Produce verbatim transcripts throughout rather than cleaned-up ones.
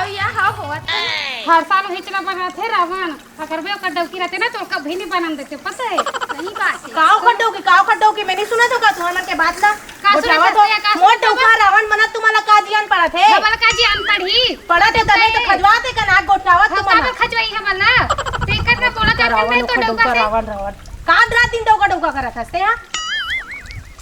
भैया, हाँ, होवत हे। हर साल उहीच ला बनाथे रावण। अगर मैं ओकर डौकी रहते ना, तो कभी नहीं बनन देते, पता है? सही बात है। काव खड्डो की, काव खड्डो की, मैं नहीं सुना तो का तुम्हार मन के बात ला? का सुना गोठियावत हो? सकते हैं, का मोर सुना डौका सकते हैं? रावण बनत तुम्हारा का जियान पड़त है? हमला का जियान पड़ही? पड़त है, तभी तो पता है। खजवात है का नाक गोठियावत हाँ, तुम्हारा। काबर खजवाई हमला? ते कर ना बोला, ते कर रावण नहीं तो ओकर डौका डौका से। रावण, रावण। कात रात दिन डौका डौका करत हस ते, हाँ?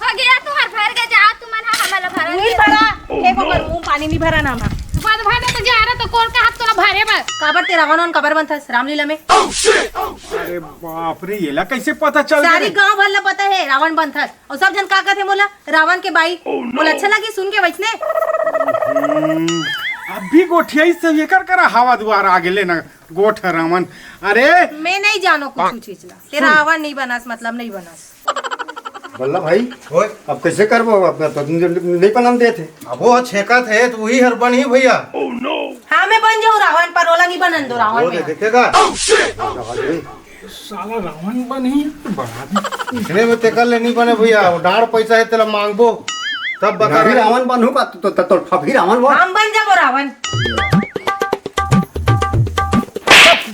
हो गया, तुहार भर के जा, तुमन हा हमला भरा नहीं दे। भरा, देखो कर मुंह पानी नहीं भरा ना मा। बद भर तो जा रहा तो कोन का हाथ तोला भरे बर? काबर ते रावण वान काबर बनथस रामलीला में? अरे बाप रे, येला कैसे पता चल सारी गया? गांव भर ला पता है रावण बनथस। और सब जन का कहथे मोला रावण के बाई। मोला अच्छा लगी सुन के वैसने। हम्म, अभी गोठियाई से एकर करा हवा दुआर आ गेले ना। गोठ रावण। अरे मैं नहीं जानो कुछ चीज ला। ते रावण नहीं बनस, मतलब नहीं बनस। बल्ला भाई, ओए। अब कैसे करबो? अब तो तुम नहीं बनन देते। अब वो छेकत है तो वही हर बनही भैया। हाँ, मैं बन जाऊँ रावण, पर ओला नहीं बनन दो रावण वो में। दे देखेगा। साला रावण बनही तो बना दे। इतने में तेकर ले नहीं बने भैया, वो डांड़ पैसा है तेला मांगबो तब बता। अभी रावण बनहूँ का तो, तो, तो, तो अभी रावण बन। हम बन जाबो रावण।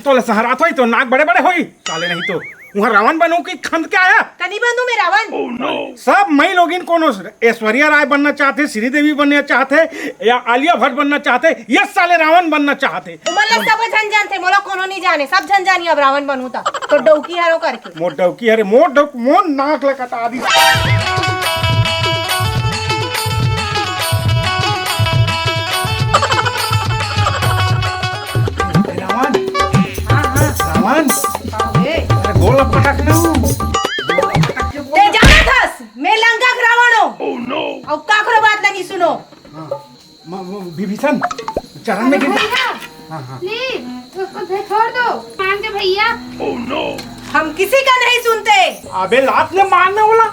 तोला सहरात होई तो नाक बड़े बड़े होई, साले नहीं तो। उहाँ रावण बनहूँ कि खंद के आया। कनी बनू मैं रावण। सब मई लोगिन कोनो ऐश्वर्या राय बनना चाहते, श्रीदेवी बनना चाहते या आलिया भट्ट बनना चाहते, ये साले रावण बनना चाहते। उमन ला सब झन जानथे, मोला कोनो नहीं जाने, सब झन जानी अब रावण बनू ता। तो डौकी हरो करके। मोर डौकी हरे, मोर डौक-, मोर नाक ला कटा दी। रावण। हाँ, हाँ। रावण। का हे? अरे गोड़ ला पटक लूं। गोड़ ला पटक के बोल। ते जानत हस, मैं लंका के रावण हूँ। Oh no। अउ काकरो बात ला नहीं सुनो। हाँ। म-, म-, विभीषण, चरण में गिर। भैया, हाँ, हाँ। Please, उसको छोड़ दो। मान के भैया। हम किसी का नहीं सुनते। अबे लात ले मारने वाला।